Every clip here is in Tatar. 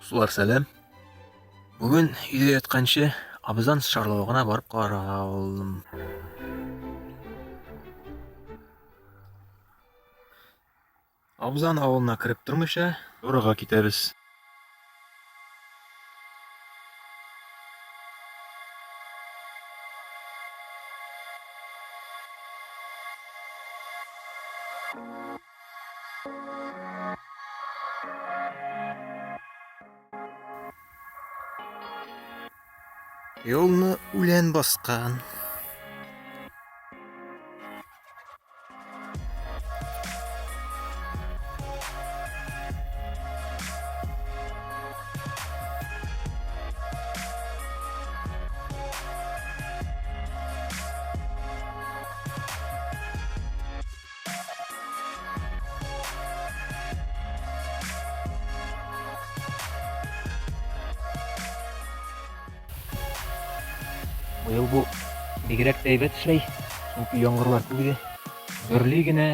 Дуслар, сәлам. Бүген өйдә ятканчы Абзан шарлавыгына барып карарга булдым. Абзан авылына кереп тормыйча, Дорага китәбез. Юлны үлән баскан. Быел бу бигрәк тә әйбәт эшләй, чөнки яңгырлар күп иде. Гөрли генә.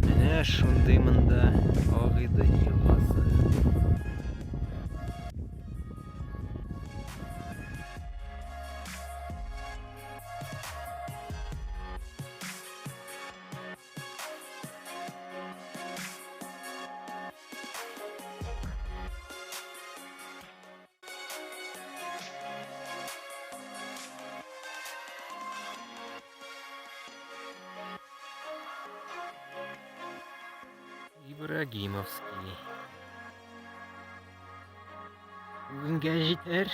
Менә шундый монда Агыйдел елгасы. Ибрагимовский. Бүгенгә җитәр.